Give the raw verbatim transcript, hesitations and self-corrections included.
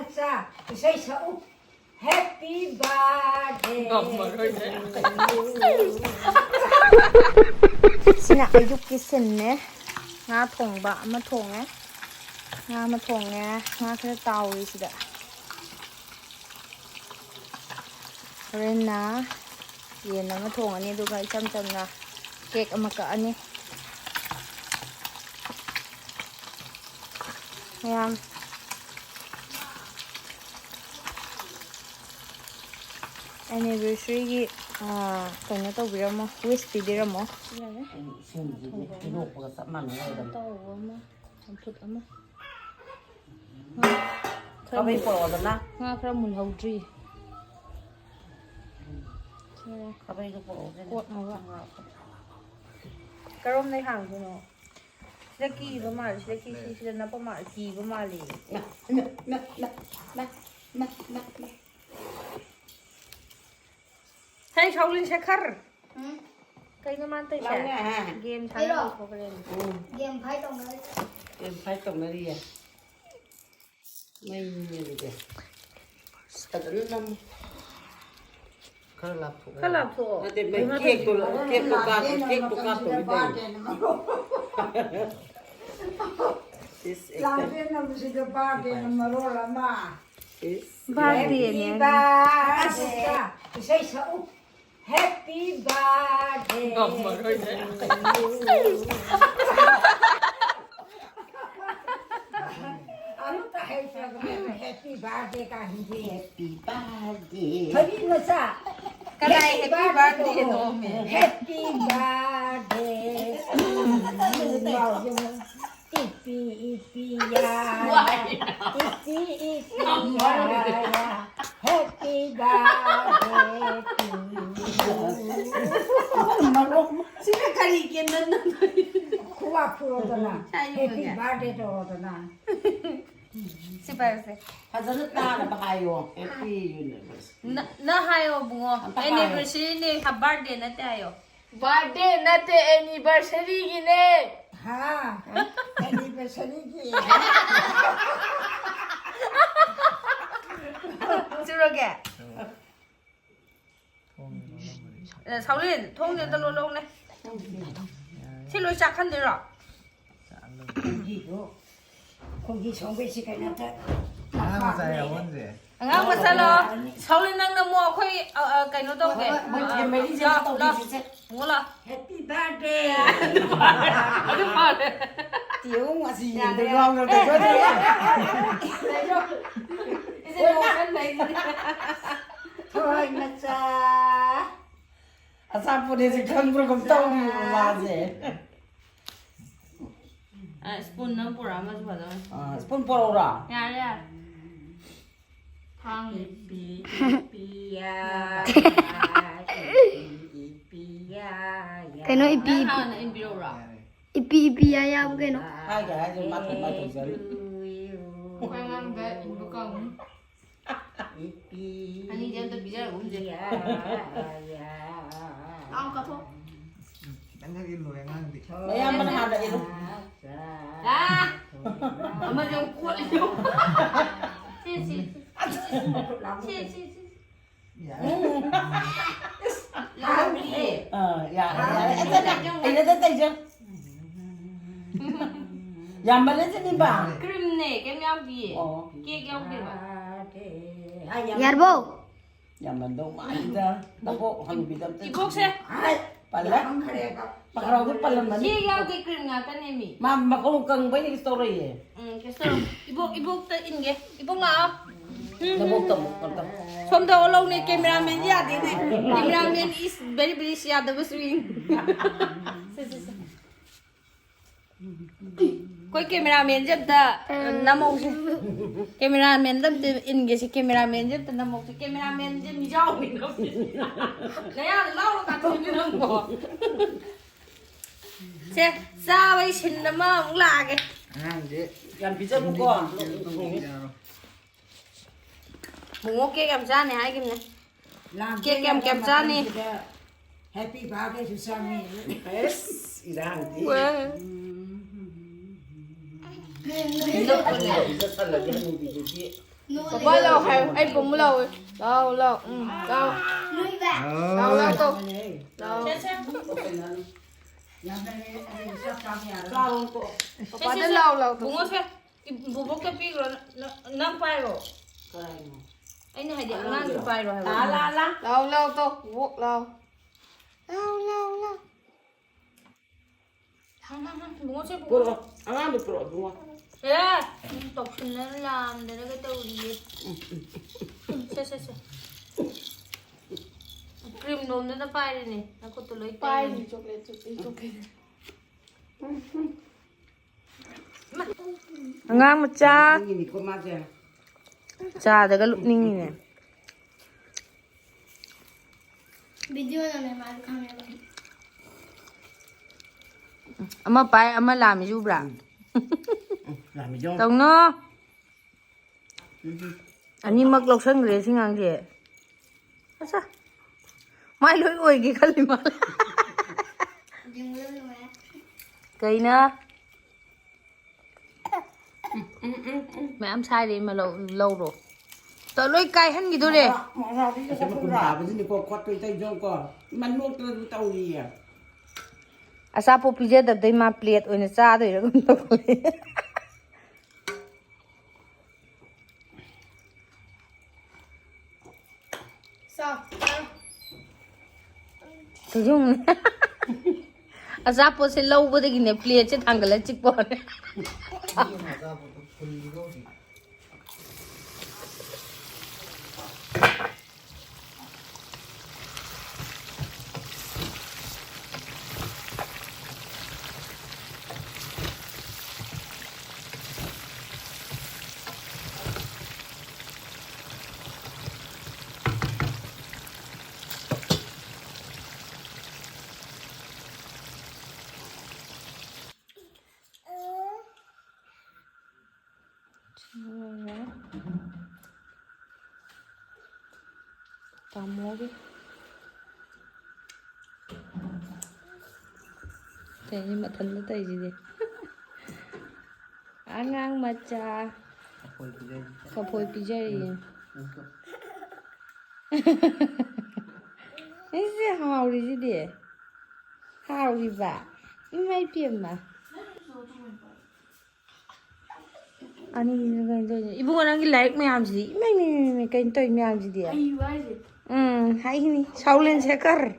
ꯏꯁꯩ ꯁꯛꯎ꯫ Happy birthday. ꯉꯝꯃꯔꯣꯏꯅꯦ꯫ ꯁꯤꯅ ꯑꯌꯨꯛꯀꯤ ꯁꯤꯟꯅꯦ꯫ ꯉꯥ ꯊꯣꯡꯕ ꯑꯃ ꯊꯣꯡꯉꯦ꯫ ꯉꯥ ꯑꯃ ꯊꯣꯡꯉꯦ꯫ ꯉꯥ ꯈꯔ ꯇꯥꯎꯔꯤ ꯁꯤꯗ꯫ ꯍꯣꯔꯦꯟꯅ ꯌꯦꯟ ꯑꯃ ꯊꯣꯡꯉꯅꯤ, ꯑꯗꯨꯒ ꯏꯆꯝ ꯆꯝꯅ ꯀꯦꯛ ꯑꯃ ꯀꯛꯑꯅꯤ꯫ ꯃꯌꯥꯝ anniversaryꯒꯤ ꯀꯩꯅꯣ ꯇꯧꯕꯤꯔꯝꯃꯣ, wish ꯄꯤꯕꯤꯔꯝꯃꯣ꯫ ꯏꯁꯤꯡꯁꯤꯗꯤ ꯍꯩꯗꯣꯛꯄꯒ ꯆꯞ ꯃꯥꯟꯅꯩ꯫ ꯇꯧꯕ ꯑꯃ, ꯆꯝꯐꯨꯠ ꯑꯃ꯫ ꯀꯕꯩ ꯄꯣꯔꯛꯑꯣꯗꯅ꯫ ꯉꯥ ꯈꯔ ꯃꯨꯜꯍꯧꯗ꯭ꯔꯤ꯫ ꯀꯕꯩꯗꯣ ꯄꯣꯔꯛꯑꯣ꯫ ꯀꯣꯠꯅꯕ꯫ ꯀꯔꯣꯝꯗꯩ ꯍꯥꯡꯗꯣꯏꯅꯣ? ꯁꯤꯗ ꯀꯤꯕ ꯃꯥꯜꯂꯦ, ꯁꯤꯗ ꯀꯤꯁꯤ ꯁꯤꯗ ꯅꯞꯄ ꯃꯥꯜꯂꯦ, ꯀꯤꯕ ꯃꯥꯜꯂꯦ꯫ ꯍꯦ ꯁꯥꯎꯂꯤꯟ ꯁꯦꯈꯔ꯫ ꯀꯩꯅꯣ ꯃꯥꯅ ꯇꯧꯔꯤꯁꯦ? ꯂꯥꯎꯅꯦ, ꯍꯥ? ꯒꯦꯝ ꯑꯩꯔꯣ? ꯁꯥꯟꯅꯕ ꯊꯣꯛꯈ꯭ꯔꯦꯅꯦ꯫ ꯒꯦꯝ ꯐꯥꯏꯠ ꯇꯧꯅꯔꯤ꯫ ꯌꯥꯝ ꯐꯥꯏꯠ ꯇꯧꯅꯔꯤꯌꯦ꯫ ꯃꯩꯅꯤꯅꯦ ꯑꯗꯨꯗꯤ꯫ ꯐꯖꯅ ꯅꯝꯃꯨ꯫ ꯈꯔ ꯂꯥꯞꯊꯣꯛꯑꯣ꯫ ꯈꯔ ꯂꯥꯞꯊꯣꯛꯑꯣ꯫ ꯅꯠꯇꯦ, ꯃꯩ ꯀꯦꯛꯇꯣ, ꯀꯦꯛꯇꯣ ꯀꯥꯞ-, ꯀꯦꯛꯇꯣ ꯀꯥꯞꯇꯧꯔꯤ ꯇꯧꯔꯤ꯫ ꯏꯁ, ꯑꯦꯛꯇ-, ꯂꯥꯟꯖꯦꯟꯅꯕꯁꯤꯗ ꯕꯥꯔꯗꯦꯅ ꯃꯔꯣꯜ ꯑꯃ꯫ ꯏꯁ꯫ ꯕꯥꯔꯗꯦꯅꯦ꯫ Happy birthday. ꯏꯁꯩ ꯁꯛꯎ꯫ Happy birthday. ꯉꯝꯃꯔꯣꯏꯅꯦ꯫ ꯑꯃꯨꯛꯇ ꯍꯩꯇ꯭ꯔꯕꯅꯦ happy birthday ꯀꯥꯏꯅꯗꯤ꯫ Happy birthday. ꯐꯔꯤ ꯃꯆꯥ꯫ ꯀꯅꯥꯏ happy birthday ꯅꯣꯃꯦ? Happy birthday. ꯏꯄꯤ ꯏꯄꯤ ꯌꯥ꯫ ꯏꯄꯤ ꯏꯄꯤ ꯌꯥ꯫ Happy birthday to you. ꯁꯤꯅ ꯀꯔꯤ ꯀꯦꯟꯗꯜꯅꯣ? ꯈꯨꯕꯥꯛ ꯈꯨꯔꯣꯗꯅ꯫ ꯁꯥꯏ Happy ꯌꯦꯡꯉꯒꯦ꯫ Birthday ꯇꯧꯔꯣꯗꯅ꯫ ꯁꯤ ꯄꯥꯏꯔꯁꯦ꯫ ꯐꯖꯅ ꯇꯥꯅꯕ ꯍꯥꯏꯌꯣ꯫ Happy universe. ꯅ ꯅ ꯍꯥꯏꯌꯣ ꯏꯕꯨꯡꯉꯣ꯫ ꯑꯝꯇ ꯍꯥꯏꯌꯣ꯫ Anniversaryꯅꯦ, birthday ꯅꯠꯇꯦ ꯍꯥꯏꯌꯣ꯫ Birthday ꯅꯠꯇꯦ, anniversaryꯒꯤꯅꯦ꯫ ꯍꯥ? Anniversaryꯒꯤ꯫ ꯀꯩꯗꯧꯔꯒꯦ? ꯊꯣꯡꯒꯤ ꯂꯣꯜꯂꯝꯕꯅꯤ꯫ ꯑꯦ, ꯁꯥꯎꯂꯤꯟ, ꯊꯣꯡꯁꯦ ꯑꯝꯇ ꯂꯣꯜꯂꯛꯎꯅꯦ꯫ ꯁꯤ ꯂꯣꯏ ꯆꯥꯛꯍꯟꯗꯣꯏꯔꯣ? ꯆꯥꯛꯍꯜꯂꯣ꯫ ꯈꯣꯡꯒꯤ ꯁꯣꯡꯕꯩꯁꯤ ꯀꯩꯅꯣꯝꯇ ꯑꯉꯥꯡ ꯃꯆꯥ ꯌꯥꯎꯍꯟꯁꯦ꯫ ꯑꯉꯥꯡ ꯃꯆꯥ ꯂꯥꯛꯑꯣ꯫ ꯁꯥꯎꯂꯤꯟ, ꯅꯪꯅ ꯑꯃꯨꯛ ꯑꯩꯈꯣꯏ, ꯑ, ꯑ, ꯀꯩꯅꯣ ꯇꯧꯒꯦ꯫ ꯍꯣꯏ, ꯍꯣꯏ, ꯃꯣꯏ ꯑ, family ꯁꯦ ꯂꯥꯛꯑꯣ, ꯇꯧꯕꯤꯁꯤꯁꯦ꯫ ꯂꯥꯛꯑꯣ, ꯂꯥꯛꯑꯣ꯫ Happy birthday! ꯑꯗꯨ ꯐꯔꯦ꯫ ꯇꯤꯌꯧ ꯃꯥꯁꯤ ꯌꯦꯡꯗ ꯌꯥꯔꯦ꯫ ꯉꯥꯎꯅ ꯇꯧꯖꯗ꯭ꯔꯦ꯫ ꯏꯆꯦ ꯅꯣꯛꯀꯟ ꯂꯩꯁꯤꯗꯤ꯫ ꯊꯣꯏ ꯃꯆꯥ꯫ ꯑꯆꯥꯄꯣꯠꯅꯦꯁꯦ ꯈꯪꯕ꯭ꯔꯥ ꯀꯩꯅꯣꯝ ꯇꯧꯔꯤ ꯃꯥꯁꯦ꯫ ꯑ, spoon ꯑꯃ ꯄꯨꯔꯛꯑꯝꯃꯁꯨ ꯐꯗꯧꯅꯤ꯫ ꯑ, spoon ꯄꯨꯔꯛꯎꯔꯥ? ꯌꯥꯔꯦ, ꯌꯥꯔꯦ꯫ ꯊꯥꯡ꯫ ꯏꯄꯤ, ꯏꯄꯤꯌꯥ, ꯏꯄꯤ, ꯏꯄꯤꯌꯥ, ꯀꯩꯅꯣ ꯏꯄꯤ, ꯅꯪ ꯏꯄꯤ? ꯍꯥꯟꯅ ꯏꯟꯕꯤꯔꯛꯎꯔꯣ? ꯏꯄꯤ ꯏꯄꯤ ꯌꯥ ꯌꯥꯕ ꯀꯩꯅꯣ? ꯍꯥꯏꯒꯦ ꯍꯥꯏꯒꯦ, ꯃꯥ ꯊꯣꯛꯄ ꯇꯧꯖꯔꯤ꯫ ꯑꯩꯈꯣꯏ ꯑꯉꯥꯡꯗ ꯏꯟꯕ ꯀꯥꯎꯅꯤ꯫ ꯏꯄꯤ, ꯑꯅꯤꯗꯤ ꯑꯝꯇ ꯄꯤꯖꯔꯒꯨꯝꯁꯦ꯫ ꯏꯄꯤꯌꯥ, ꯌꯥ꯫ ꯂꯥꯎ ꯀꯥꯊꯣꯛ꯫ ꯈꯤꯇꯪꯈꯛ ꯏꯜꯂꯣ ꯑꯉꯥꯡꯗꯤ꯫ ꯃꯌꯥꯝꯕꯅ ꯍꯥꯟꯅ ꯏꯜꯂꯨ꯫ ꯑꯥ! ꯑꯃꯁꯦ ꯑꯃꯨꯛ ꯈꯣꯠꯂꯤꯗꯣ꯫ ꯁꯤ, ꯁꯤ, ꯁꯤ꯫ ꯁꯤ, ꯁꯤ, ꯁꯤ꯫ ꯌꯥꯔꯦ꯫ ꯂꯥꯎꯔꯤꯌꯦ꯫ ꯑꯥ, ꯌꯥꯔꯦ, ꯌꯥꯔꯦ꯫ ꯑꯩꯅ ꯇꯩꯖꯧ꯫ ꯌꯥꯝꯃꯜꯂꯦ ꯆꯤꯅꯤꯕ꯫ Creamꯅꯦ, ꯀꯩꯝ ꯌꯥꯎꯗꯤꯌꯦ꯫ ꯑꯣ꯫ Cake ꯌꯥꯎꯗꯦꯕ꯫ ꯌꯥꯔꯕꯣ? ꯌꯥꯝꯃꯟꯗꯧ ꯃꯥꯜꯂꯤꯗ꯫ ꯅꯕꯣꯛ ꯍꯅꯨꯕꯤꯗ ꯑꯝꯇ ꯏꯕꯣꯛꯁꯦ꯫ ꯍꯥꯏ, ꯄꯜꯂꯦ꯫ ꯌꯥꯝꯈ꯭ꯔꯦꯕ꯫ ꯄꯈ꯭ꯔꯥꯎꯗꯤ ꯄꯜꯂꯝꯃꯅꯤ꯫ Cake ꯌꯥꯎꯗꯦ, cream ꯉꯥꯛꯇꯅꯦ ꯃꯤ꯫ ꯃꯥ ꯃꯈꯣꯡ ꯀꯪꯕꯩ ꯀꯩꯁꯨ ꯇꯧꯔꯣꯏꯌꯦ꯫ ꯎꯝ, ꯀꯩꯁꯨ ꯇꯧꯔꯣꯏ꯫ ꯏꯕꯣꯛ, ꯏꯕꯣꯛꯇ ꯏꯟꯒꯦ꯫ ꯏꯕꯣꯛ ꯂꯥꯛꯑꯣ꯫ ꯎꯝ꯫ ꯅꯕꯣꯛꯇ ꯑꯃꯨꯛ ꯑꯝꯇ꯫ ꯁꯣꯝꯗ ꯑꯣꯜꯍꯧꯅꯦ, cameraman ꯌꯥꯗꯦꯅꯦ꯫ Cameraman is very, very ꯌꯥꯗꯕ swing꯫ ꯁꯦ, ꯁꯦ, ꯁꯦ꯫ ꯑꯩꯈꯣꯏ cameramanꯁꯦ ꯑꯝꯇ, ꯑ, ꯅꯝꯍꯧꯁꯦ꯫ Cameramanꯗ ꯑꯝꯇ ꯏꯟꯒꯦꯁꯦ, cameramanꯁꯦ ꯑꯝꯇ ꯅꯝꯍꯧꯁꯦ꯫ Cameramanꯁꯦ ꯃꯤꯖꯥꯎꯅꯤ ꯅꯝꯃꯤꯁꯦ꯫ ꯅꯌꯥꯗ ꯂꯥꯎꯔ ꯀꯥꯊꯣꯛꯑꯅꯤ ꯅꯪꯕꯣ꯫ ꯁꯦ, ꯆꯥꯕꯒꯤ scene ꯑꯃ ꯑꯃꯨꯛ ꯂꯥꯛꯑꯒꯦ꯫ ꯑꯉꯥꯡꯁꯦ ꯌꯥꯝ ꯄꯤꯖꯅꯨꯀꯣ꯫ ꯌꯥꯔꯣꯏ꯫ ꯃꯣꯃꯣ cake ꯌꯥꯝ ꯆꯥꯅꯤ ꯍꯥꯏꯈꯤꯕꯅꯦ꯫ ꯂꯥꯡ cake ꯌꯥꯝ, ꯀꯌꯥꯝ ꯆꯥꯅꯤ? ꯃꯇꯝꯁꯤꯗ happy birthdayꯁꯨ ꯆꯪꯉꯤ꯫ ꯑꯁ, ꯏꯔꯥꯡꯗꯤ꯫ ꯋꯥ꯫ ꯄꯤꯖꯁꯜꯂꯒꯦ ꯍꯅꯨꯕꯤꯗꯨꯗꯤ꯫ ꯄꯄꯥ ꯂꯥꯎ ꯍꯥꯏꯌꯣ꯫ ꯑꯩ ꯄꯨꯝꯕ ꯂꯥꯎꯋꯦ꯫ ꯂꯥꯎ, ꯂꯥꯎ꯫ ꯎꯝ, ꯂꯥꯎ꯫ ꯂꯥꯎ, ꯂꯥꯎ, ꯇꯧ꯫ ꯂꯥꯎ꯫ ꯁꯦ, ꯁꯦ꯫ ꯄꯄꯥꯗ ꯁꯦ, ꯁꯦ꯫ ꯂꯥꯎ, ꯂꯥꯎ ꯇꯧ꯫ ꯕꯨꯡꯉꯣ ꯁꯦ꯫ ꯏ-, ꯕꯣꯕꯣꯛꯇ ꯄꯤꯈ꯭ꯔꯣ꯫ ꯅ-, ꯅꯪ ꯄꯥꯏꯔꯣ꯫ ꯀꯅꯥꯅꯣ? ꯑꯩꯅ ꯍꯥꯏꯗꯤ ꯑꯉꯥꯡꯗꯣ ꯄꯥꯏꯔꯣ ꯍꯥꯏꯕ꯫ ꯂꯥ, ꯂꯥ, ꯂꯥ꯫ ꯂꯥꯎ, ꯂꯥꯎ ꯇꯧ꯫ ꯕꯣꯛ ꯂꯥꯎ꯫ ꯂꯥꯎ, ꯂꯥꯎ, ꯂꯥꯎ꯫ ꯍꯪ, ꯍꯪ, ꯍꯪ꯫ ꯕꯨꯡꯉꯣ ꯁꯦ, ꯕꯨꯡꯉꯣ꯫ ꯄꯨꯔꯛꯑꯣ꯫ ꯑꯉꯥꯡꯗꯣ ꯄꯨꯔꯛꯑꯣ, ꯕꯨꯡꯉꯣ꯫ ꯑꯦ! ꯇꯧꯁꯤꯟꯅꯔ ꯂꯥꯝꯗꯅꯒ ꯇꯧꯔꯤꯌꯦ꯫ ꯁꯦ, ꯁꯦ, ꯁꯦ꯫ ꯀ꯭ꯔꯤꯝ ꯂꯣꯝꯗꯅ ꯄꯥꯏꯔꯤꯅꯦ꯫ ꯅꯈꯨꯠꯇꯣ ꯂꯣꯏ ꯇꯩꯔꯅꯤ꯫ ꯄꯥꯏꯔꯤ, ꯆꯣꯀ꯭ꯂꯦꯠ, ꯆꯣꯀ꯭ꯂꯦꯠ, ꯆꯣꯀ꯭ꯂꯦꯠ꯫ ꯑꯉꯥꯡ ꯃꯆꯥ꯫ ꯅꯪꯒꯤꯅꯤꯀꯣ ꯃꯥꯁꯦ꯫ ꯆꯥꯗꯒ ꯂꯨꯞꯅꯤꯡꯉꯤꯅꯦ꯫ ꯚꯤꯗꯤꯑꯣꯅꯅꯦ ꯃꯥꯁꯨ ꯈꯪꯉꯦꯕ꯫ ꯑꯃ ꯄꯥꯏ, ꯑꯃ ꯂꯥꯝꯃꯤꯁꯤ ꯎꯕ꯭ꯔꯥ? ꯎꯝ꯫ ꯎꯝ, ꯂꯥꯝꯃꯤꯗꯣ꯫ ꯇꯧꯅꯣ꯫ ꯎꯝ꯫ ꯑꯅꯤꯃꯛ ꯂꯧꯁꯟꯈ꯭ꯔꯦ ꯁꯤ ꯉꯥꯡꯁꯦ꯫ ꯑꯁ, ꯃꯥꯏ ꯂꯣꯏ ꯑꯣꯏꯒꯦ ꯈꯜꯂꯤ ꯃꯥꯜꯂꯦ꯫ ꯌꯦꯡꯕꯗ ꯅꯨꯡꯉꯥꯏ꯫ ꯀꯩꯅ? ꯃꯌꯥꯝ ꯁꯥꯏꯔꯦ, ꯏꯃꯥ, ꯂꯧ-, ꯂꯧꯔꯣ꯫ ꯇꯧ, ꯂꯣꯏ ꯀꯥꯏꯍꯟꯈꯤꯗꯣꯔꯦ꯫ ꯃꯣꯔꯥ-, ꯃꯣꯔꯥꯗꯤ ꯑꯁ, ꯃꯈꯨꯝ ꯆꯠꯊꯣꯛꯄ꯭ꯔꯥ? ꯇꯥꯕꯁꯤꯅꯤꯀꯣ, ꯈꯣꯠꯄꯩ ꯇꯩꯖꯧꯀꯣ꯫ ꯏꯃꯥ ꯅꯣꯛꯇꯅ ꯑꯗꯨꯝ ꯇꯧꯔꯤꯌꯦ꯫ ꯑꯆꯥꯄꯣꯠ ꯄꯤꯖꯗꯕꯗꯩ ꯃꯥ ꯄ꯭ꯂꯦꯠ ꯑꯣꯏꯅ ꯆꯥꯗꯣꯏꯔꯥ ꯀꯩꯅꯣꯝ ꯇꯧꯔꯦ꯫ ꯆꯥꯎ, ꯆꯥꯎ꯫ ꯀꯩꯅꯣ? ꯑꯆꯥꯄꯣꯠꯁꯦ ꯂꯧꯕꯗꯒꯤꯅꯦ ꯄ꯭ꯂꯦꯠꯁꯦ ꯊꯥꯡꯒꯠꯂ ꯆꯤꯛꯄ ꯋꯥꯅꯦ꯫ ꯇꯥꯃꯣꯒꯤ꯫ ꯀꯩꯅꯣ ꯃꯊꯟꯇ ꯇꯧꯔꯤꯁꯤꯗꯤ? ꯑꯉꯥꯡ ꯃꯆꯥ꯫ ꯀꯐꯣꯏ ꯄꯤꯖꯔꯤꯌꯦ꯫ ꯑꯩꯁꯦ ꯍꯥꯎꯔꯤꯁꯤꯗꯤ꯫ ꯍꯥꯎꯔꯤꯕ꯫ ꯏꯃꯥ ꯏꯄꯦꯝꯃ꯫ ꯑꯅꯤꯁꯤꯅ ꯀꯩꯅꯣ ꯇꯧꯔꯤꯁꯦ? ꯏꯕꯨꯡꯉꯣ, ꯅꯪꯒꯤ ꯂꯥꯏꯔꯤꯛ ꯃꯌꯥꯝꯁꯤꯗꯤ꯫ ꯏꯃꯥꯏ, ꯏꯃꯥꯏ, ꯏꯃꯥꯏ, ꯏꯃꯥꯏ, ꯀꯩꯅꯣ ꯇꯧꯔꯤ ꯃꯌꯥꯝꯁꯤꯗꯤ? ꯍꯩꯕ ꯍꯥꯏꯁꯦ꯫ ꯎꯝ, ꯍꯥꯏꯅꯤ꯫ ꯁꯥꯎꯂꯦꯟ ꯁꯦꯀꯔ꯫